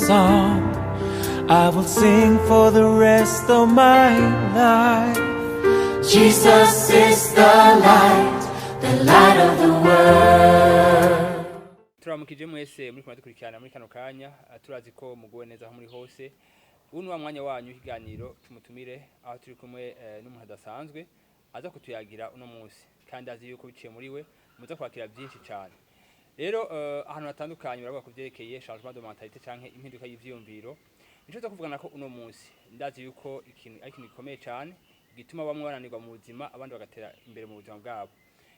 song I will sing for the rest of my life. Jesus is the light, the light of the world. Turamukije mwese muri kumwe dukurikirana muri kano kanya. Turazi ko muguwe neza aho muri hose. Ubu ni wa mwanya wanyu w'ikiganiro tumutumire, aho turi kumwe n'umuntu adasanzwe aza kutuyagira uno munsi, kandi azi yuko biciye muri we muza kwakira byinshi cyane. Rero ahantu hatandukanye baravuga ku vyerekeye changement de mentalité canke impinduka y'ivyiyumviro. Nico tuza kuvugana ko uno munsi. Ndazi yuko ikintu ari ikintu gikomeye cyane gituma bamwe bananirwa mu buzima, abandi bagatera imbere mu buzima bwabo.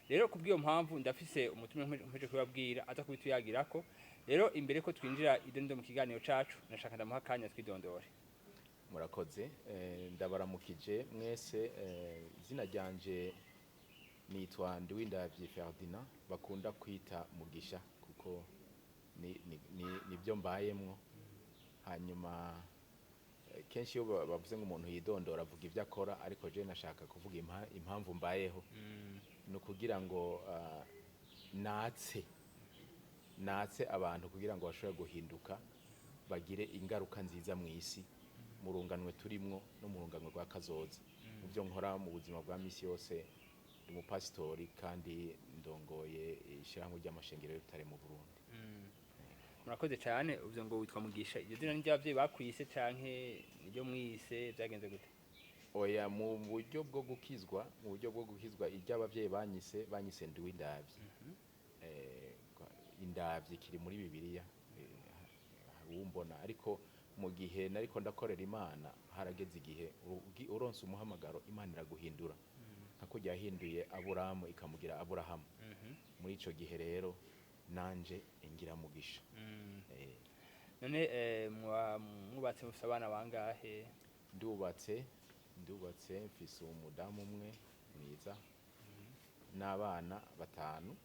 Rero kubw'iyo mpamvu ndafise umutumire mpeje kubabwira aza kubituyagirako. Rero imbere ko twinjira ido nido mu kiganiro cacu, nashaka ndamuha akanya twidondore. Murakoze. Ndabaramukije mwese. Izina ryanje nitwa Ndiwindavyi Ferdinand, bakunda kwita Mugisha kuko nibyo mbayemwo. Hanyuma kenshi iyo bavuze ngo umuntu yidondora avuga ibyo akora, ariko je nashaka kuvuga impamvu mbayeho. Ni ukugira ngo natse abantu kugira ngo bashobore guhinduka, bagire ingaruka nziza mu isi, mu runganwe turimwo no mu runganwe rwa kazoza. Mu byo nkora mu buzima bwa misi yose, ndi umupasitori kandi ndongoye ishyirahamwe ry'amashengero y'Urutare mu Burundi. Murakoze cyane. Uvuze ngo witwa Mugisha. Iryo zina ni ry'abavyeyi bakwise canke niryo mwise? Vyagenze gute? Oya, mu buryo bwo gukizwa, iryo abavyeyi banyise Ndiwindavyi. Indavyi kiri muri Bibiliya, hari uwumbona. Ariko mu gihe nariko ndakorera Imana, harageze igihe uronse umuhamagaro, Imana iraguhindura nka kurya yahinduye Aburamu ikamugira Aburahamu. Muri ico gihe rero nanje ingira Mugisha. None mwubatse, mufise abana bangahe? Ndubatse, mfise umudamu umwe mwiza n'abana batanu,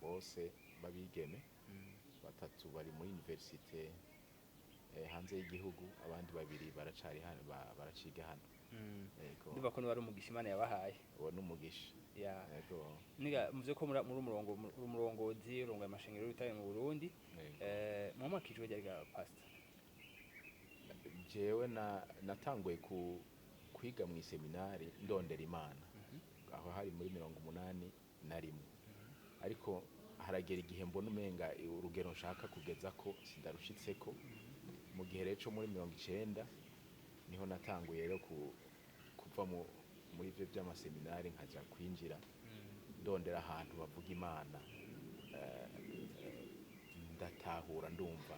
bose babigeme. Batatu bari muri université hanze y'igihugu, abandi babiri baracari hano, baraciga hano. Yego. Ndumva ko niba ari umugisha Imana yabahaye. Uwo ni umugisha. Yego. Niga muvuze ko muri umurongo, muri umurongozi, urongoye amashengero y'Urutare mu Burundi. Yego. Mwamakijwe ryari ga pastor? Jewe natanguye kwiga mu iseminari ndondera Imana, aho hari muri 81. Ariko haragera igihe mbona umenga urugero nshaka kugeza ko sindarushitseko. Mu gihe rero co muri 90 niho natanguye rero kuva muri ivyo vy'amaseminari, nkaja kwinjira ndondera ahantu bavuga Imana. Ndatahura, ndumva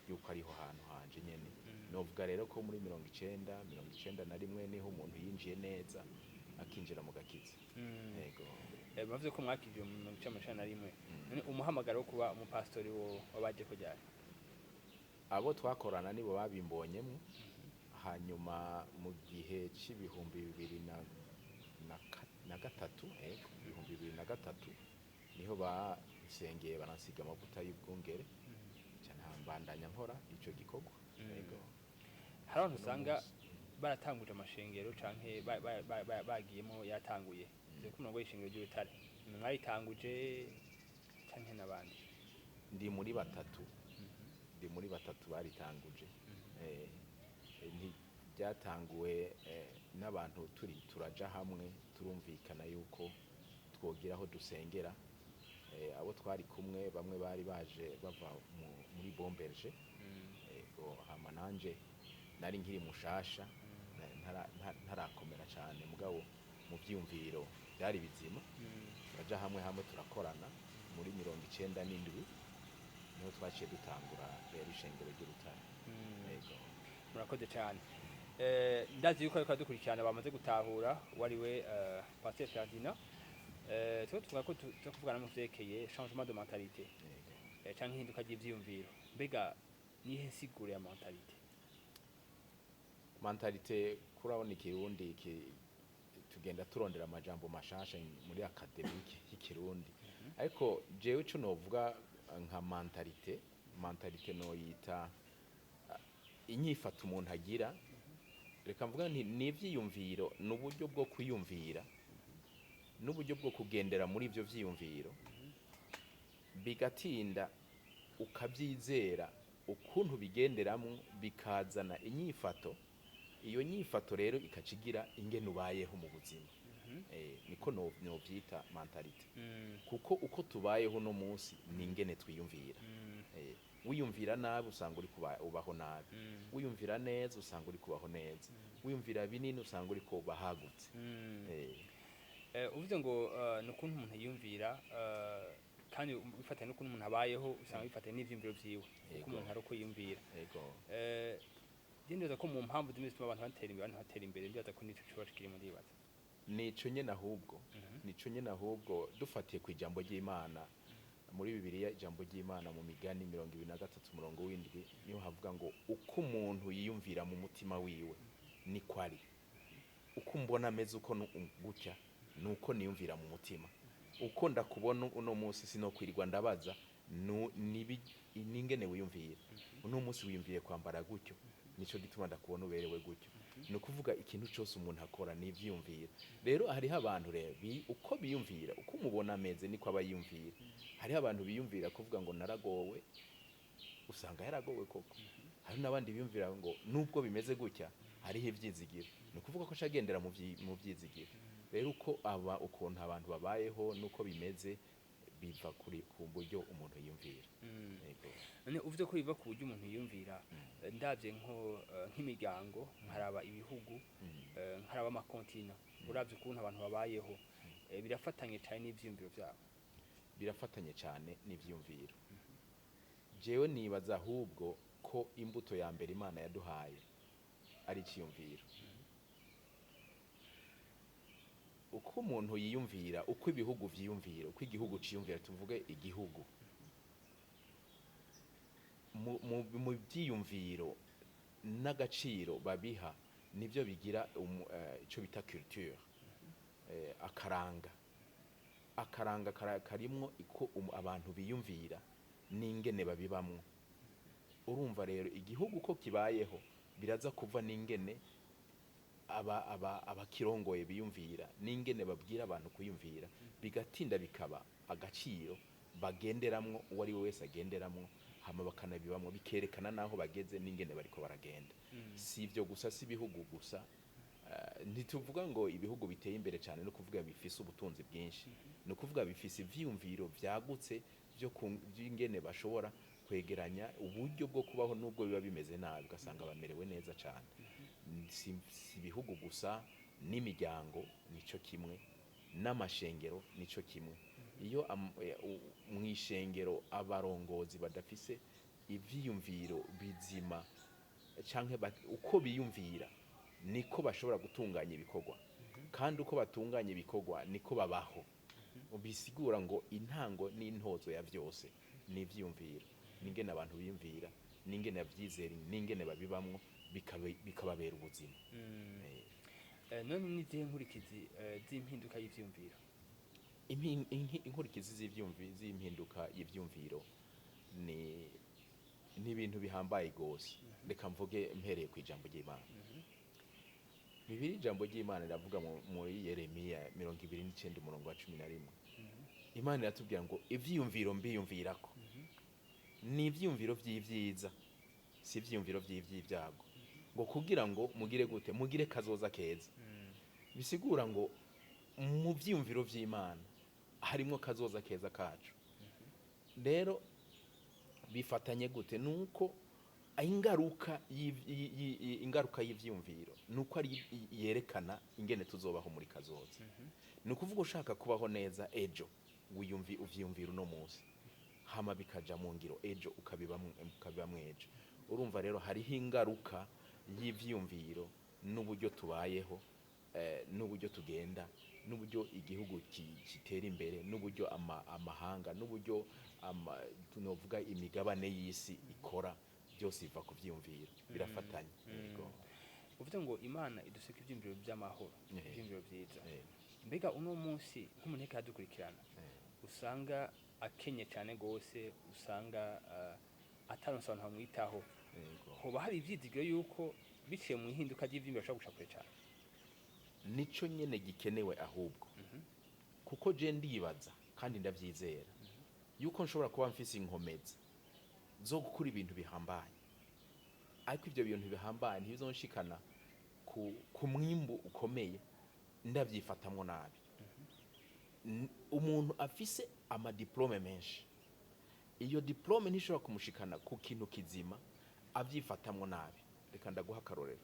yuko ariho hantu hanje nyene. Novuga rero ko muri 90, 91 niho umuntu yinjiye neza, akinjira mu gakiza. Yego. Bavuze ko mwakijwe mu 1991. None umuhamagaro wo kuba umupastori wo wabaje ko ryari? Abo twakorana nibo babimbonyemwo. Hanyuma mu gihe c'ibihumbi bibiri na gatatu, yego, 2003, niho bansengeye baransiga amavuta y'ubwungere, ca mbandanya nkora ico gikorwa. Yego. Hari abantu usanga munsi. baratanguje amashengero canke bagiyemo yatanguye. Uvuze ko umurongo w'ishengero ry'Urutare nimwe mwayitanguje canke n'abandi? Ndi muri batatu baritanguje. Ntiryatanguwe n'abantu, turi turaja hamwe turumvikana yuko twogira aho dusengera. Abo twari kumwe bamwe bari baje bava muri Bomberge. Ego, hama nanje nari nkiri mushasha, ntarakomera cane, mugabo mu vyiyumviro byari bizima. Turaja hamwe turakorana muri 97, niho twaciye dutangura rero ishengero ry'Urutare. Yego. Murakoze cyane. Ndazi yuko ariko dukurikirana bamaze gutahura wari we Pasteur Ferdinand. Tuba tuvuga ko tuza kuvugana mu vyerekeye changement de mentalité Yego. Canke ihinduka ry'ivyiyumviro. Mbega nihe nsiguro ya mentalité? Mentalité, kurabona ikirundi tugenda turondera amajambo mashasha muri académique y'ikirundi, ariko jewe ico novuga nka mentalité noyita inyifato umuntu agira. Reka mvuga nti ni ivyiyumviro, ni uburyo bwo kwiyumvira n'uburyo bwo kugendera muri ivyo vyiyumviro, bigatinda ukavyizera. Ukuntu bigenderamwo bikazana inyifato. Iyo nyifato rero ikaca igira ingene ubayeho mu buzima. Niko novyita mentalité, kuko uko tubayeho uno munsi ni ingene twiyumvira. Wiyumvira nabi, usanga uri ubaho nabi. Wiyumvira neza, usanga uri kubaho neza. Wiyumvira binini, usanga uri kuba hagutse. Uvuze ngo ni ukuntu umuntu yiyumvira, kandi bifatanye n'ukuntu umuntu abayeho, usanga bifatanye n'ivyiyumviro vyiwe, uko umuntu ari uko yiyumvira. Je ndibaza ko mu mpamvu zimwe zituma abantu batera imbere, abantu batera imbere, ndibaza ko nico coba kirimo, ndibaza. Nico nyene ahubwo, nico nyene ahubwo. Dufatiye ku ijambo ry'Imana muri Bibiliya, ijambo ry'Imana mu Migani 23 umurongo w'7, niho havuga ngo: "Uko umuntu yiyumvira mu mutima wiwe niko ari." Uko mbona ameze uko gutya, nuko niyumvira mu mutima. Uko ndakubona uno munsi, sinokwirirwa ndabaza ningene wiyumvira uno munsi. Wiyumviye kwambara gutyo, nico gituma ndakubona uberewe gutyo. Ni ukuvuga ikintu cyose umuntu akora ni ivyiyumviro. Rero hariho abantu rero uko biyumvira, uko umubona ameze niko aba yiyumvira. Hariho abantu biyumvira kuvuga ngo "Naragowe", usanga yaragowe koko. Hari n'abandi biyumvira ngo nubwo bimeze gutya hariho ivyizigiro, ni ukuvuga ko agendera mu vyizigiro. Rero uko aba, ukuntu abantu babayeho nuko bimeze biva kuri ku buryo umuntu yiyumvira. Yego. None uvuze ko biva ku buryo umuntu yiyumvira, ndavye nko nk'imiryango, nkaraba ibihugu, nkaraba amakontina, uravye ukuntu abantu babayeho, birafatanye cyane n'ivyiyumviro vyabo. Birafatanye cyane n'ivyiyumviro. Jewe nibaza ahubwo ko imbuto ya mbere Imana yaduhaye ari iciyumviro. Uko umuntu yiyumvira, uko ibihugu vyiyumvira, uko igihugu ciyumvira, tuvuge igihugu mu vyiyumviro n'agaciro babiha, nivyo bigira ico bita culture, akaranga. Akaranga karimwo uko abantu biyumvira n'ingene babibamwo. Urumva rero, igihugu uko kibayeho biraza kuva n'ingene aba aba abakirongoye biyumvira n'ingene babwira abantu kuyumvira, bigatinda bikaba agaciro bagenderamwo, uwo ari we wese agenderamwo, hama bakanabibamwo, bikerekana n'aho bageze n'ingene bariko baragenda. Si ibyo gusa, si ibihugu gusa. Ntituvuga ngo ibihugu biteye imbere cyane no kuvuga bifise ubutunzi bwinshi, ni ukuvuga bifise ivyiyumviro vyagutse vy'ingene bashobora kwegeranya uburyo bwo kubaho nubwo biba bimeze nabi, ugasanga bamerewe neza cyane. Si ibihugu gusa, n'imiryango nico kimwe, n'amashengero nico kimwe. Iyo mw'ishengero abarongozi badafise ivyiyumviro bizima canke uko biyumvira, niko bashobora gutunganya ibikorwa, kandi uko batunganya ibikorwa niko babaho. Bisigura ngo intango n'intozo ya vyose ni ivyiyumviro, n'ingene abantu biyumvira, n'ingene bavyizera, n'ingene babibamwo, bikababera ubuzima. None n'izihe nkurikizi z'impinduka y'ivyiyumviro? Inkurikizi z'impinduka y'ivyumviro ni ibintu bihambaye gose. Reka mvuge mpereye ku ijambo ry'Imana bibiri. Ijambo ry'Imana riravuga muri Yeremiya 29 umurongo wa 11. Imana iratubwira ngo: "Ivyiyumviro mbiyumvirako ni ivyiyumviro vy'ivyiza, si ivyiyumviro vy'ibyago, ngo kugira ngo mugire gute? Mugire kazoza keza." Bisigura ngo mu vyiyumviro vy'Imana harimwo kazoza keza kacu. Rero bifatanye gute? Nuko ingaruka y'ivyiyumviro nuko ari yerekana ingene tuzobaho muri kazoza. Ni ukuvuga ushaka kubaho neza ejo, wiyumvi uvyiyumvira uno munsi, hama bikaja mu ngiro ejo, ukabibamwo ejo. Urumva rero hariho ingaruka y'ivyiyumviro n'uburyo tubayeho, n'uburyo tugenda, n'uburyo igihugu kitera imbere, n'uburyo amahanga, n'uburyo tunovuga imigabane y'isi ikora, byose biva ku vyiyumviro, birafatanye. Yego. Uvuze ngo Imana iduseka ivyiyumviro vy'amahoro, ivyiyumviro vyiza. Mbega uno munsi nk'umuntu ariko aradukurikirana, usanga akenye cyane gose, usanga ataronse abantu bamwitaho, hoba hari ivyizigiro yuko biciye mu ihinduka ry'ivyiyumviro bashobora guca kure cane? Nico nyene gikenewe ahubwo, kuko je ndibaza kandi ndavyizera yuko nshobora kuba mfise inkomezi. zo gukora ibintu bihambaye, ariko ibyo bintu bihambaye ntibizonshikana ku mwimbu ukomeye ndabyifatamwo nabi. Umuntu afise ama diplômes menshi, iyo diplôme ntishobora kumushikana ku kintu kizima abyifatamwo nabi. Reka ndaguha akarorero: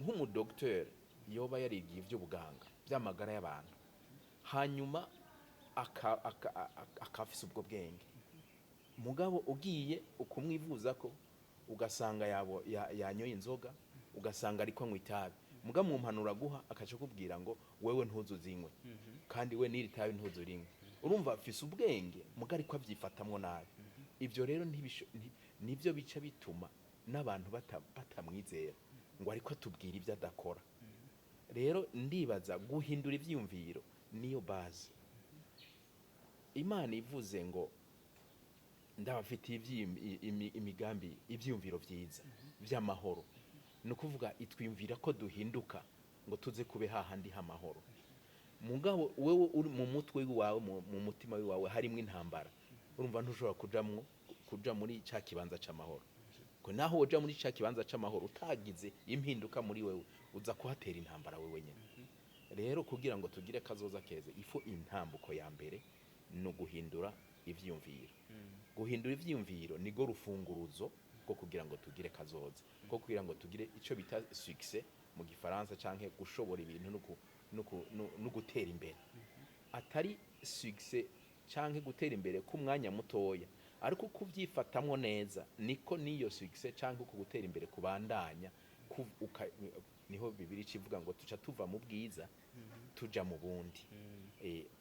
nk'umudogiteri yoba yarigiye iby'ubuganga by'amagara y'abantu, hanyuma akafise ubwo bwenge, mugabo ugiye ukumwivuza ko ugasanga yabo yanyoye inzoga, ugasanga ariko anywa itabi, mugabo mu mpanuro aguha akaca akubwira ngo wewe ntuzuzinywe, kandi we n'iri tabi ntuzurinywe. Urumva afise ubwenge, muga ariko avyifatamwo nabi. Ivyo rero nivyo bica bituma n'abantu batamwizera ngo ariko atubwira ibyo adakora. Rero ndibaza guhindura ivyiyumviro niyo base. Imana ivuze ngo ndabafitiye imigambi, ivyiyumviro vyiza vy'amahoro, ni ukuvuga itwiyumvira ko duhinduka ngo tuze kube hahandi h'amahoro. Mugabo wewe uri mu mutwe wawe, mu mutima wawe harimwo intambara, urumva ntushobora kujamwo, kuja muri ca kibanza c'amahoro. Ko naho woja muri ca kibanza c'amahoro utagize impinduka muri wewe, uza kuhatera intambara wewe nyene. Rero kugira ngo tugire kazoza keza, ifo intambuko ya mbere ni uguhindura ivyiyumviro. Guhindura ivyiyumviro nigo rufunguruzo rwo kugira ngo tugire kazoza, rwo kugira ngo tugire ico bita succès mu gifaransa, canke gushobora ibintu no gutera imbere. Atari succès canke gutera imbere k'umwanya mutoya, ariko kuvyifatamwo neza niko niyo succès canke uko gutera imbere kubandanya. Niho Bibiri civuga ngo tuca tuva mu bwiza tuja mu bundi.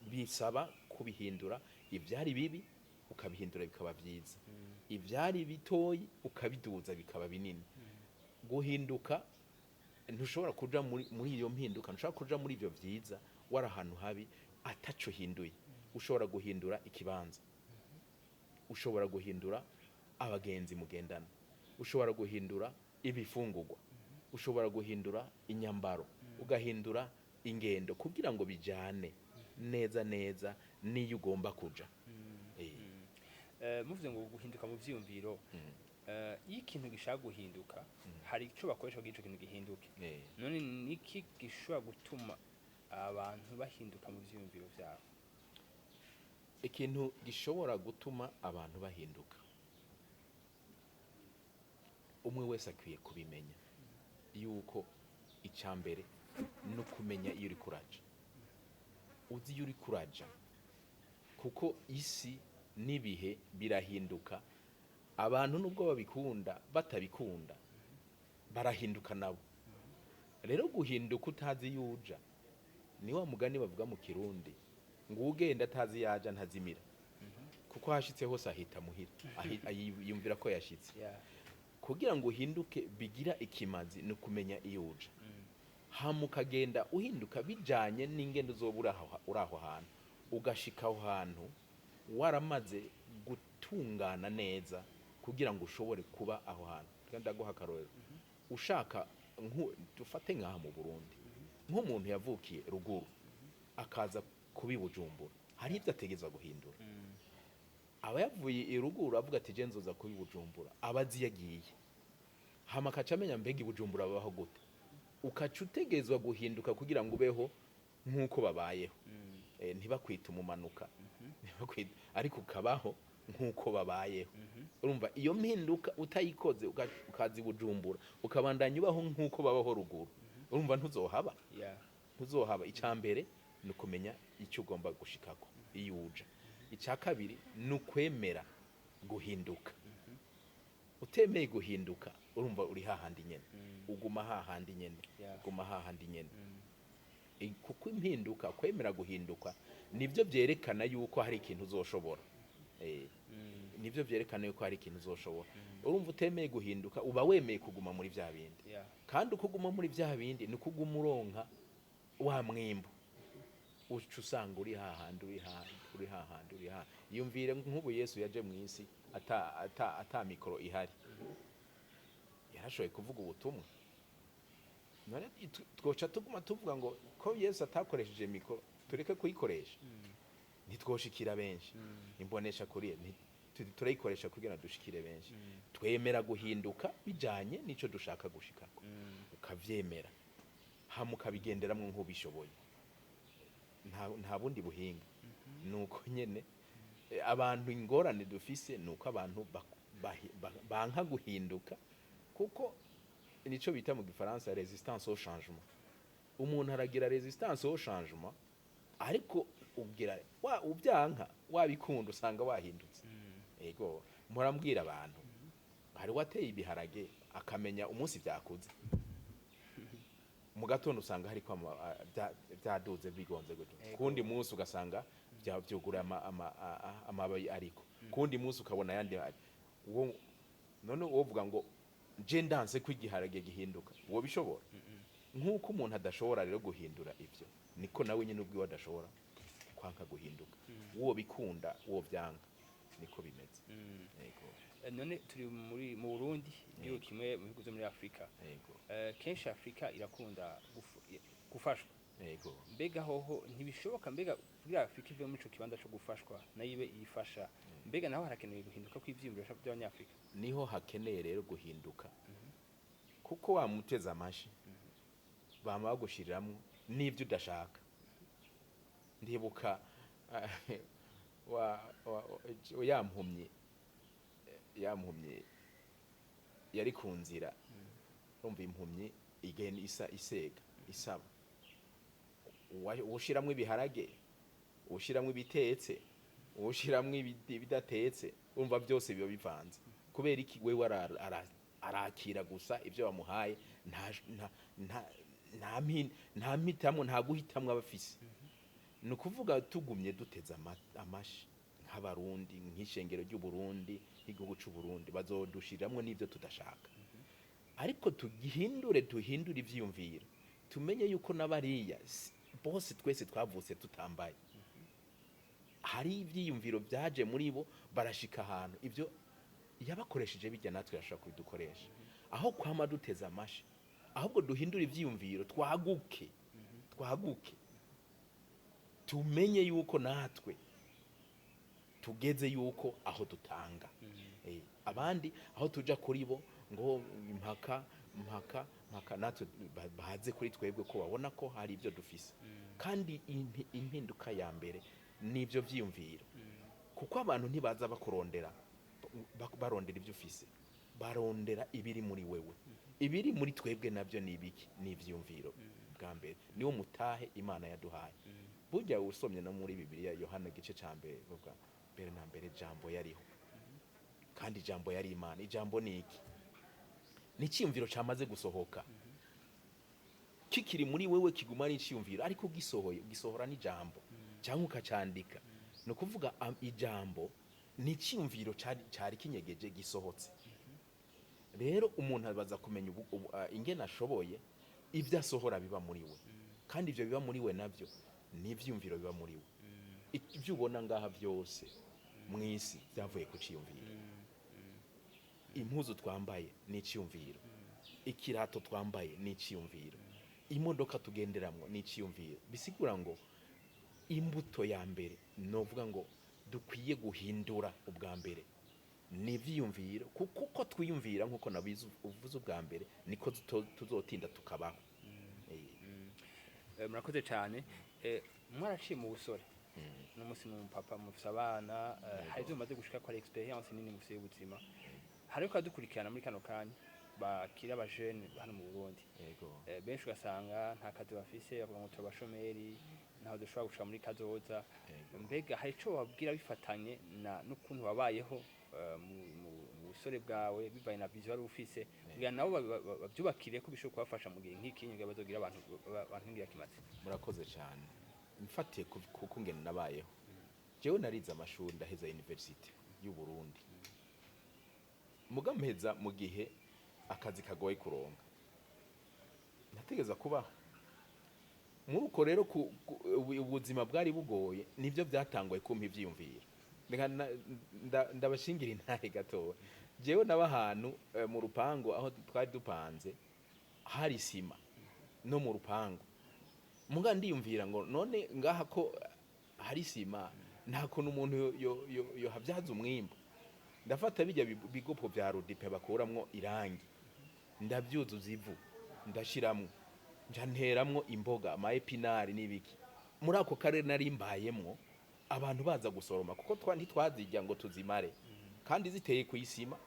Bisaba kubihindura: ivyari bibi ukabihindura bikaba vyiza, ivyari bitoyi ukabiduza bikaba binini. Guhinduka, ntushobora kuja muri iyo mpinduka, ntushobora kuja muri ivyo vyiza wari ahantu habi ataco hinduye. Ushobora guhindura ikibanza, ushobora guhindura abagenzi mugendana, ushobora guhindura ibifungurwa, ushobora guhindura inyambaro, ugahindura ingendo kugira ngo bijane neza neza n'iyo ugomba kuja. Muvuze ngo guhinduka mu vyiyumviro, iyo ikintu gishaka guhinduka hari ico bakoresha kugira ico kintu gihinduke. None niki gishobora gutuma abantu bahinduka mu vyiyumviro vyabo? Ikintu gishobora gutuma abantu bahinduka, umwe wese akwiye kubimenya yuko icya mbere ni ukumenya iyo uri kuraja, uzi iyo uri kuraja, kuko isi n'ibihe birahinduka. Abantu nubwo babikunda batabikunda barahinduka nabo. Rero guhinduka utazi iyo uja ni wa mugani bavuga mu Kirundi ngo ugenda atazi yaja ntazimira, kuko hashitse hose ahita muhira, yumvira ko yashitse. Kugira ngo uhinduke bigira ikimazi ni ukumenya iyo uja, hama ukagenda uhinduka bijanye n'ingendo uzoba uri aho hantu, ugashika aho hantu waramaze gutungana neza kugira ngo ushobore kuba aho hantu. Reka ndaguha akarorero. Ushaka dufate nk'aha mu Burundi, nk'umuntu yavukiye ruguru akaza kuba i Bujumbura, hari ibyo ategerezwa guhindura. Aba yavuye i ruguru avuga ati je nzoza kuba i Bujumbura, aba azi iyo agiye, hama akaca amenya mbega i Bujumbura babaho gute. Ukaca utegerezwa guhinduka kugira ngo ubeho nk'uko babayeho. Ntibakwite umumanuka, ariko ukabaho nk'uko babayeho. Urumva iyo mpinduka utayikoze, ukaza i Bujumbura ukabandanya ubaho nk'uko babaho ruguru, urumva ntuzohaba. Ntuzohaba. Icya mbere ni ukumenya icyo ugomba gushikako, iyo uja. Icya kabiri ni ukwemera guhinduka. Utemeye guhinduka, urumva uri hahandi nyene, uguma hahandi nyene, uguma hahandi nyene. Kuko impinduka, kwemera guhinduka nibyo byerekana yuko hari ikintu uzoshobora. Nibyo byerekana yuko hari ikintu uzoshobora. Urumva utemeye guhinduka uba wemeye kuguma muri bya bindi, kandi uko uguma muri bya bindi ni uko uguma uronka wa mwimbu, uca usanga uri hahandi, uri hahandi, uri hahandi, uri hahandi. Yumvire nk'ubu Yesu yaje mu isi ata mikoro ihari, yarashoboye kuvuga ubutumwa. None twoca tuguma tuvuga ngo ko Yesu atakoresheje mikoro tureke kuyikoresha? Ntitwoshikira benshi imbonesha kuri Turayikoresha kugira dushikire benshi. Twemera guhinduka bijanye n'ico dushaka gushikako, ukavyemera hama ukabigenderamwo nk'ubishoboye. Nta bundi buhinga, nuko nyene. Abantu, ingorane dufise nuko abantu banka guhinduka, kuko nico bita mu gifaransa résistance au changement. Umuntu aragira résistance au changement, ariko ubwira wa ubyanka wabikunda, usanga wahindutse. Ego, murambwira abantu, hari wateye ibiharage akamenya umunsi byakuze, mu gatondo usanga hariko byaduze bigonze gutyo. Kundi munsi ugasanga vyugura amababi, ariko kundi munsi ukabona ayandi uwo. None wovuga ngo je ndanse ko igiharage gihinduka, uwo bishobora? Nk'uko umuntu adashobora rero guhindura ivyo, niko nawe nyine ubwiwe adashobora kwanka guhinduka. Uwo bikunda, uwo vyanga, niko bimeze. Yego. None turi mu Burundi, igihugu kimwe mu bihugu vyo muri Afrika. Kenshi Afrika irakunda gufashwa. Mbega hoho ntibishoboka, mbega kugira Afrika ive muri ico kibanza co gufashwa, nayo ibe iyifasha, mbega naho harakenewe guhinduka kw'ivyiyumviro by'Abanyafrika? Niho hakeneye rero guhinduka, kuko wamuteze amashi bama bagushiriramwo n'ibyo udashaka. Ndibuka ya mpumyi yari ku nzira. Urumva, impumyi igenda isa isega isaba. Uwushiramwo ibiharage, uwushiramwo ibitetse, uwushiramwo ibidatetse, urumva byose biba bivanze. Kubera iki? Wewe arakira gusa ibyo bamuhaye, nta mpitamo, nta guhitamwo aba afise. Ni ukuvuga, tugumye duteze amashi nk'Abarundi, nk'ishengero ry'Uburundi, nk'igihugu c'Uburundi, bazodushiramwo n'ibyo tudashaka. Ariko tugihindure, duhindure ivyiyumviro, tumenye yuko n'abariya bose twese twavutse tutambaye. Hari ivyiyumviro byaje muri bo, barashika ahantu. Ibyo yabakoresheje bijya, natwe yashobora kubidukoresha. Aho kwama duteze amashi, ahubwo duhindure ivyiyumviro, twaguke, twaguke, tumenye yuko natwe tugeze yuko aho dutanga. Abandi aho tuja kuri bo ngo impaka mpaka mpaka, natwe baze kuri twebwe, ko babona ko hari ibyo dufise. Kandi impinduka ya mbere nibyo vyiyumviro, kuko abantu ntibaza bakurondera, barondera ibyo ufise, barondera ibiri muri wewe. Ibiri muri twebwe nabyo ni ibiki? Ni ivyiyumviro. Bwa mbere niwo mutahe Imana yaduhaye. Burya usomye no muri Bibiliya, Yohana igice ca mbere, bavuga mbere na mbere Jambo yariho, kandi Ijambo yari Imana. Ijambo ni iki? Ni icyiyumviro cyamaze gusohoka. Kikiri muri wewe kiguma ari icyiyumviro, ariko ugisohoye, ugisohora n'ijambo cyangwa ukacandika. Ni ukuvuga, ijambo ni icyiyumviro cari kinyegeje gisohotse. Rero umuntu abaza kumenya ingene ashoboye ibyo asohora biba muri we, kandi ibyo biba muri we nabyo ni ivyiyumviro biba muri we. Ibyo ubona ngaha byose mu isi byavuye ku ciyumviro. Impuzu twambaye ni iciyumviro, ikirato twambaye ni iciyumviro, imodoka tugenderamwo ni iciyumviro. Bisigura ngo imbuto ya mbere novuga ngo dukwiye guhindura ubwa mbere ni ivyiyumviro, kuko uko twiyumvira, nk'uko nabizi uvuze ubwa mbere, niko tuzotinda tukabaho. Murakoze cyane. Mwaraciye mu busore, n'umunsi ni umupapa, mufise abana, hari ivyo mumaze gushika ko ari expérience nini mufise y'ubuzima. Hariko adukurikirana muri kano kanya bakiri abajene hano mu Burundi. Benshi ugasanga nta kazi bafise, bavuga ngo turabashomeri, ntaho dushobora gushika muri kazoza. Mbega hari ico babwira bifatanye na n'ukuntu wabayeho mu busore bwawe, bivanye na vision wari ufise, kugira nabo bavyubakire ko bishobora kubafasha mu gihe nk'iki ngira bazogira abantu nk'ingirakimazi? Murakoze cyane. Mfatiye kuko ngene nabayeho, jewe narize amashuri, ndaheza Université y'u Burundi, muga mpeza mu gihe akazi kagoye kuronka, nategeza kubaho muri uko. Rero ubuzima bwari bugoye, nibyo byatanguye kumpa ivyiyumviro. Reka ndabashingira intahe gatoya. Jewe naba ahantu mu rupangu, aho twari dupanze hari isima no mu rupangu. Muga ndiyumvira ngo none ngaha ko hari isima, nta kuntu umuntu yo habyaza umwimbu. Ndafata bijya bigopo vya rudipe bakuramwo irangi, ndavyuzuza ivu, ndashiramwo, nja nteramwo imboga, ama épinards n'ibiki. Muri ako karere nari mbayemwo, abantu baza gusoroma, kuko ntitwazirya ngo tuzimare, kandi ziteye ku isima.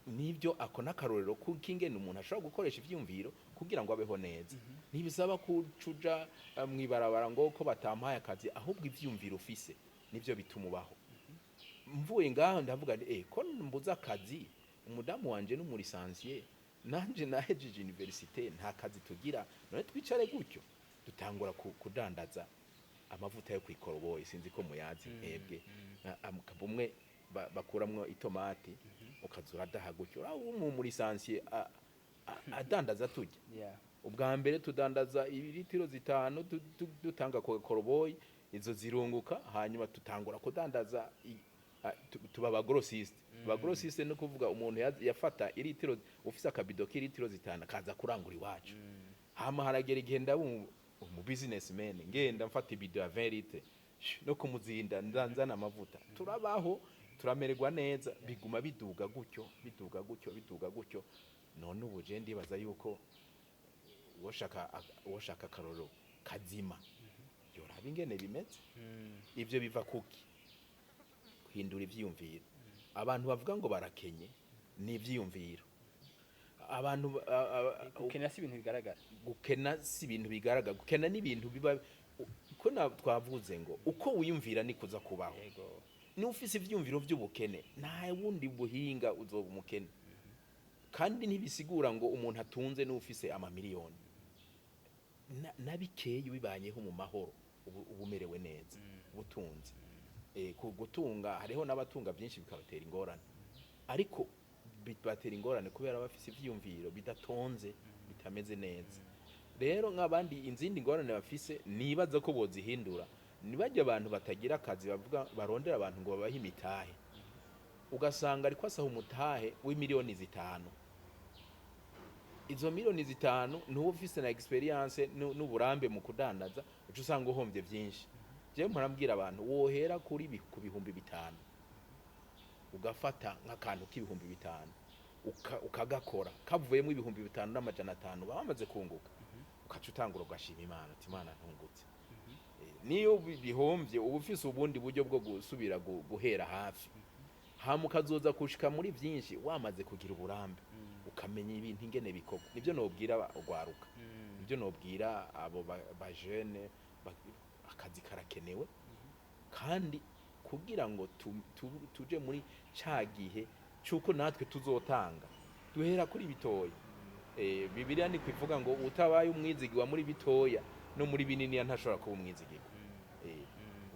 Nibyo, ako n'akarorero k'ingene umuntu ashobora gukoresha ivyumviro kugira ngo abeho neza. Ntibisaba kucuja mw'ibarabara ngo ko batampaye akazi, ahubwo ivyumviro ufise nivyo bituma ubaho. Mvuye ngaho ndavuga nti ko mbuze akazi, umudamu wanje n'umu licencié, nanje nahejeje université, nta kazi tugira, none twicare gutyo? Dutangura kudandaza amavuta yo kwikoroboyi. Sinzi ko muyazi mwebwe. Bumwe bakuramwo itomati, ukaza uradaha gutyo. Uraho umu licencié adandaza turya. Ubwa mbere tudandaza ibitiro 5, dutanga ku koroboyi, izo zirunguka. Hanyuma tutangura kudandaza tuba aba grossiste. Aba grossiste ni kuvuga umuntu yafata iritiro, ufise akabido k'iritiro 5, akaza kurangura iwacu. Hama haragera igihe ndaba umu businessman, ngenda mfata ibido ya 20 litres no kumuzinda, nzana amavuta. Turabaho, turamererwa neza, biguma biduga gutyo, biduga gutyo, biduga gutyo. None ubu je ndibaza yuko uwoshaka akarorero kazima yoraba ingene bimeze. Ivyo biva kuki? Guhindura ivyiyumviro. Abantu bavuga ngo barakenye, ni ivyiyumviro. Abantu Gukena si ibintu bigaragara. Gukena si ibintu bigaragara. Gukena ni ibintu biba ko twavuze ngo uko wiyumvira ni kuza kubaho. Niba ufise ivyiyumviro vy'ubukene, nta wundi buhinga, uzoba umukene. Kandi ntibisigura ngo umuntu atunze n'ufise amamiliyoni. Na bikeyi bibanyeho mu mahoro, ubu umerewe neza, ubutunzi. Ku gutunga, hariho n'abatunga byinshi bikabatera ingorane, ariko bibatera ingorane kubera bafise ivyiyumviro bidatonze, bitameze neza. Rero nk'abandi, izindi ngorane bafise nibaza ko bozihindura, nibajya abantu batagira akazi bavuga barondera abantu ngo babahe imitahe, ugasanga ariko asaba umutahe w'imiliyoni 5. Izo miliyoni 5 ntuba ufise na expérience n'uburambe mu kudandaza, uca usanga uhombye byinshi. Jewe murambwira abantu wohera kuri ku 5000, ugafata nk'akantu k'5000, ukagakora, kavuyemo 5500, baba bamaze kunguka, ukaca utangura ugashima Imana uti: "Imana, ntungutse." Niyo bihomvye, uba ufise ubundi buryo bwo gusubira guhera hafi, hama ukazoza gushika muri byinshi wamaze kugira uburambe, ukamenya ibintu ingene bikorwa. Nibyo nobwira urwaruka, nibyo nobwira abo ba jeune. Akazi karakenewe, kandi kugira ngo tuje muri ca gihe c'uko natwe tuzotanga, duhera kuri bitoya. Bibiliya ni kwivuga ngo utabaye umwizigirwa muri bitoya, no muri bininiya ntashobora kuba umwizigirwa.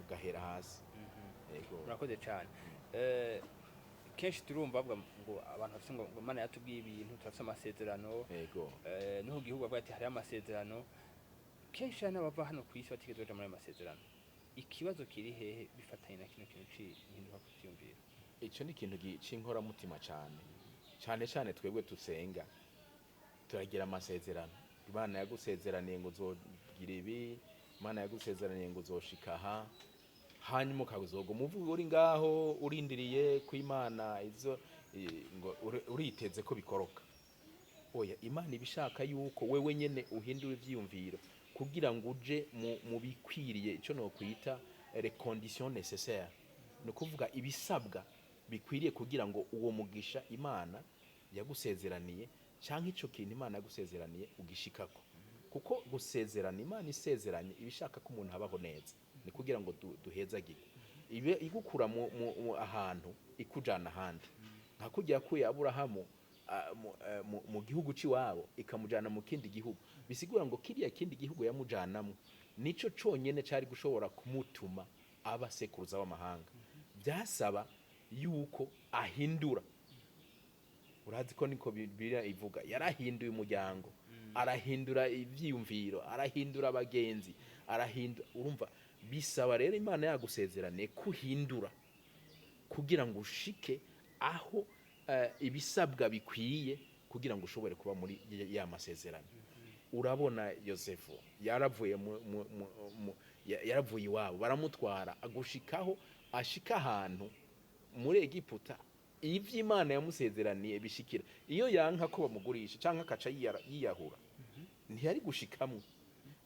Ugahera hasi. Yego. Murakoze cyane. Kenshi turumva bavuga ngo abantu bafise ngo Imana yatubwiye ibintu, turafise amasezerano. No ku gihugu bavuga ati hariho amasezerano. Kenshi hari n'abava hano ku isi batigeze baja muri ayo masezerano. Ikibazo kiri hehe bifatanye na kino kintu c'ihinduka ku vyiyumviro? Ico ni ikintu c'inkoramutima cane cane cane. Twebwe dusenga turagira amasezerano. Imana yagusezeraniye ngo uzogira ibi, Imana yagusezeraniye ngo uzoshika aha, hanyuma ukazoguma uvuga uri ngaho urindiriye ko Imana izo ngo uriteze ko bikoroka. Oya, Imana iba ishaka yuko wewe nyene uhindura ivyiyumviro kugira ngo uje mu bikwiriye, ico nokwita les conditions nécessaires, ni ukuvuga ibisabwa bikwiriye kugira ngo uwo mugisha Imana yagusezeraniye canke ico kintu Imana yagusezeraniye ugishikako. Kuko gusezerana, Imana isezeranye iba ishaka ko umuntu abaho neza, ni kugira ngo duhezagirwe, ibe igukura mu ahantu ikujana ahandi, nka kurya yakuye Aburahamu mu gihugu c'iwabo ikamujana mu kindi gihugu. Bisigura ngo kiriya kindi gihugu yamujanamwo nico conyene cari gushobora kumutuma aba sekuruza w'amahanga. Byasaba yuko ahindura. Urazi ko niko Bibiliya ivuga, yarahinduye umuryango, arahindura ivyiyumviro, arahindura abagenzi, arahindura. Urumva, bisaba rero Imana yagusezeraniye kuhindura kugira ngo ushike aho ibisabwa bikwiye kugira ngo ushobore kuba muri ya masezerano. Urabona Yosefu yaravuye yaravuye iwabo, baramutwara, agushikaho ashika ahantu muri Egiputa. Ivyo Imana yamusezeraniye bishikira. Iyo yanka ko bamugurisha canke akaca yiyahura, ntiyari gushikamwo.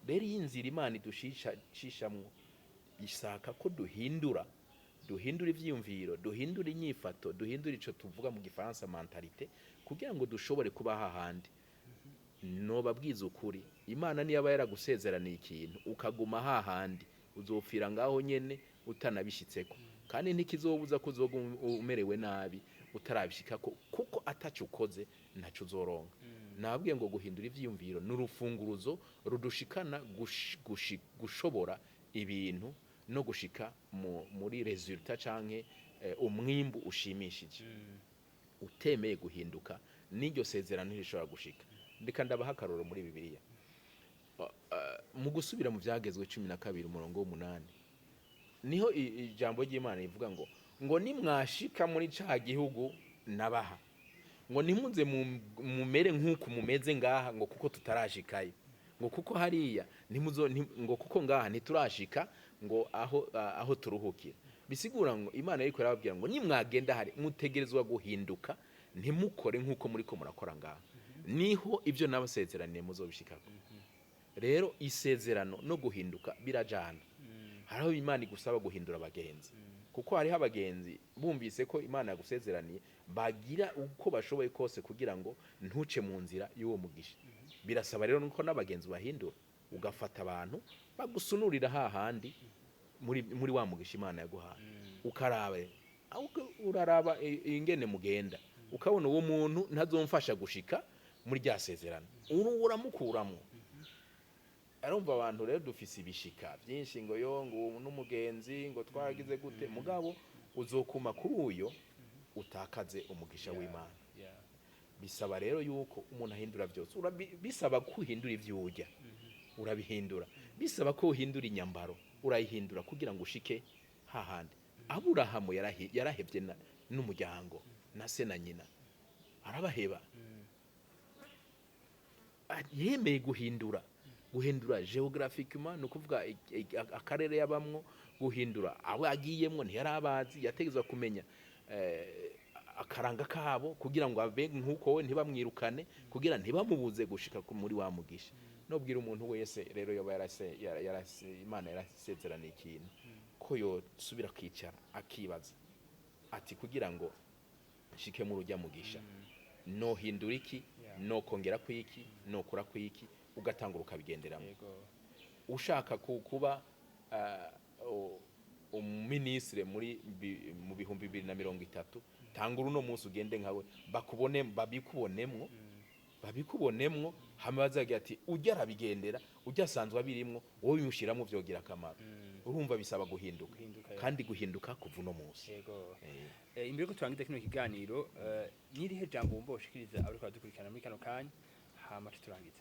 Rero iyi nzira Imana idushishamwo isaka ko duhindura ivyiyumviro, duhindura inyifato, duhindura ico tuvuga mu Gifaransa mentalité, kugira ngo dushobore kuba hahandi. Nobabwiza ukuri, Imana niyaba yaragusezeraniye ikintu ukaguma hahandi, uzopfira ngaho nyene utanabishitseko, kandi ntikizobuza ko uzoguma umerewe nabi utarabishikako, kuko ataco ukoze ntaco uzoronka. Nababwiye ngo guhindura ivyiyumviro ni urufunguruzo rudushikana gushobora ibintu no gushika muri résultat canke umwimbu ushimishije. Utemeye guhinduka, n'iryo sezerano ntirishobora gushika. Ndeka ndabaha akarorero muri Bibiliya. Mu gusubira mu Byagezwe 12 umurongo w'8, niho ijambo ry'Imana rivuga ngo nimwashika muri ca gihugu nabaha, ngo ntimuze mumere nk'uku mumeze ngaha, ngo kuko tutarashikayo, ngo kuko hariya ntimuzo ngo kuko ngaha ntiturashika ngo aho turuhukira. Bisigura ngo Imana iriko irababwira ngo nimwagenda hari mutegerezwa guhinduka, ntimukore nk'uko muriko murakora ngaha, niho ibyo nabasezeraniye muzobishikako. Rero isezerano no guhinduka birajana. Hariho Imana igusaba guhindura abagenzi, kuko hariho abagenzi bumvise ko Imana yagusezeraniye bagira uko bashoboye kose kugira ngo ntuce mu nzira y'uwo mugisha. Birasaba rero nuko n'abagenzi bahindura, ugafata abantu bagusunurira hahandi muri wa mugisha Imana yaguhaye. Ukaraba, ahubwo uraraba ingene mugenda, ukabona uwo muntu ntazomfasha gushika muri rya sezerano, uramukuramwo. Arumva abantu rero dufise ibishika byinshi, ngo yo ngo ubu n'umugenzi, ngo twaragize gute, mugabo uzokuma kuri uyo utakaze umugisha w'Imana. Bisaba rero yuko umuntu ahindura byose. Bisaba ko uhindura ivyo urya, urabihindura. Bisaba ko uhindura inyambaro, urayihindura, kugira ngo ushike hahandi. Aburahamu yarahevye n'umuryango na se na nyina, arabaheba. Yemeye guhindura géographiquement, ni ukuvuga akarere yabamwo, guhindura abo agiyemwo ntiyarabazi, yategezwa kumenya akaranga kabo kugira ngo abe nk'uko we, ntibamwirukane, kugira ntibamubuze gushika muri wa mugisha. Nobwira umuntu wese rero yoba yarase Imana yarasezeraniye ikintu, ko yosubira kwicara akibaza ati: "Kugira ngo nshike muri ujya mugisha, nohindura iki? Nokongera kwiki? Nokura kwiki?" Ugatangura ukabigenderamo. Ushaka kuba umuminisitiri mu 2030, tangura uno munsi ugende nkawe, bakubone, babikubonemwo, hama bazagira ati: "Ujya arabigendera, ujya asanzwe abirimwo, wowe bimushyiramo vyogira akamaro." Urumva bisaba guhinduka. Guhinduka, ya. Kandi guhinduka kuva uno munsi. Imbere ko turangiza kino kiganiro, nirihe jambo wumva woshikiriza abariko baradukurikirana muri kano kanya, hama turangiza?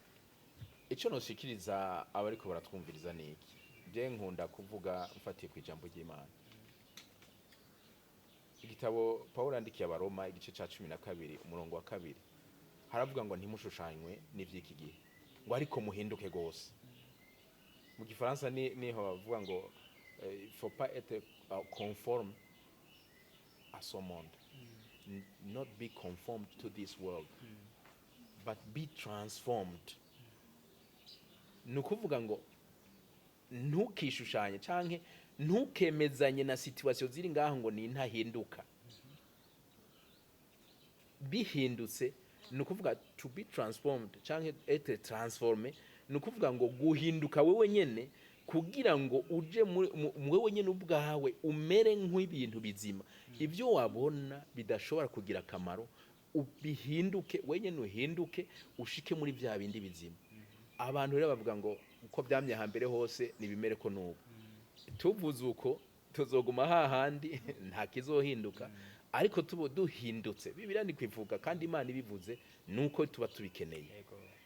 Icyo noshikiriza abariko baratwumviriza ni iki: je nkunda kuvuga mfatiye ku ijambo ry'Imana, igitabo Pawulo yandikiye Abaroma, igice ca 12 umurongo wa 2, haravuga ngo: "Ntimushushanywe n'ivy'iki gihe," ngo "ariko muhinduke gose." Mu Gifaransa niho bavuga ngo il faut pas être conforme à ce monde. Not be conformed to this world, but be transformed. Ni ukuvuga ngo ntukishushanye canke ntukemezanye na situation ziri ngaho ngo ni ntahinduka. Bihindutse, ni ukuvuga to be transformed canke être transformé, ni ukuvuga ngo guhinduka wewe nyene kugira ngo uje wewe nyene ubwawe umere nk'ibintu bizima. Ibyo wabona bidashobora kugira akamaro ubihinduke, wenyene uhinduke ushike muri bya bindi bizima. Abantu rero bavuga ngo uko byamye hambere hose nibimere ko nubu. Tuvuze uko, tuzoguma hahandi, nta kizohinduka. Ariko tubo duhindutse, Bibiliya ni kwivuga kandi Imana ibivuze nuko tuba tubikeneye.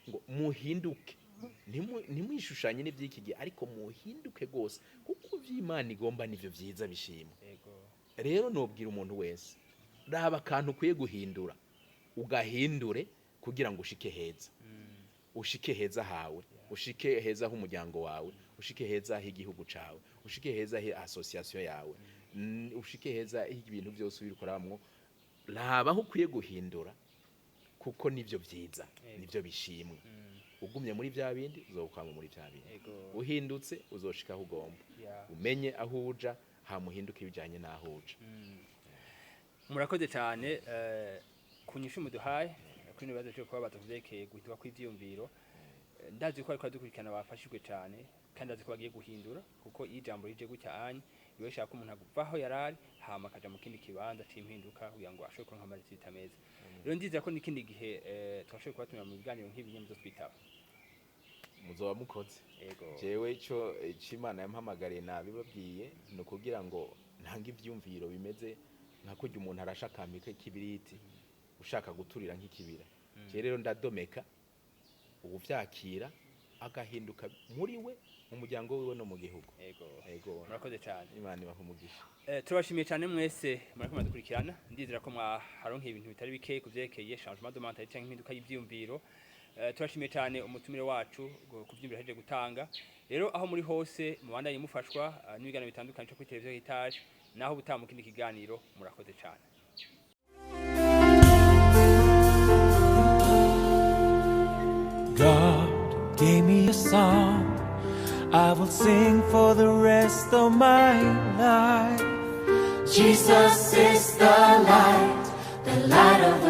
Ngo muhinduke, ntimwishushanye n'iby'iki gihe, ariko muhinduke rwose, kuko ivy'Imana igomba nivyo vyiza bishimwa. Rero nobwira umuntu wese: raba akantu ukwiye guhindura, ugahindure kugira ngo ushike heza, ushike heza hawe, ushike heza h'umuryango wawe, ushike heza h'igihugu cawe, ushike heza he association yawe, ushike heza ibintu byose ubikoramwo. Raba aho ukwiye guhindura, kuko nivyo vyiza, nivyo bishimwe. Ugumye muri vya bindi, uzokwama muri vya bindi. Uhindutse, uzoshika aho ugomba. Umenye aho uja, hamuhinduka ibijanye n'aho uja. Murakoze cyane ku nyishu muduhaye kuri bino bibazo cyo kubabaza kuvyerekeye guhinduka kw'ivyiyumviro. Ndazi ko ariko dukurikirana bafashijwe cyane, kandi ndazi ko bagiye guhindura, kuko iyo ijambo rije gutya anye biba bishaka ko umuntu aguva aho yarari, hama akaja mu kindi kibanza c'impinduka kugira ngo ashobore kuronka ama résultats meza. Rero ndizera ko n'ikindi gihe twashoboye kubatumira mu biganiro nk'ibi nyene muzotwitaba. Muzoba mukoze. Jewe ico Imana yampamagariye nabibabwiye, ni ukugira ngo ntange ivyumviro bimeze nka kurya umuntu arasha akambi k'ikibiriti ushaka guturira nk'ikibira. Je rero ndadomeka, uwuvyakira agahinduka muri we, mu muryango wiwe no mu gihugu. Ego. Murakoze cyane. Imana ibahe umugisha. Turabashimiye cyane mwese murako muradukurikirana. Ndizera ko mwaharonkeye ibintu bitari bike ku vyerekeye changement de mentalité canke impinduka y'ivyiyumviro. Turashimiye cyane umutumire wacu ku vyiyumviro ahejeje gutanga. Rero aho muri hose mubandanye mufashwa n'ibiganiro bitandukanye cyo kuri televiziyo Heritage. Naho ubutaha mu kindi kiganiro, murakoze cyane. God gave me a song I will sing for the rest of my life. Jesus is the light, the light of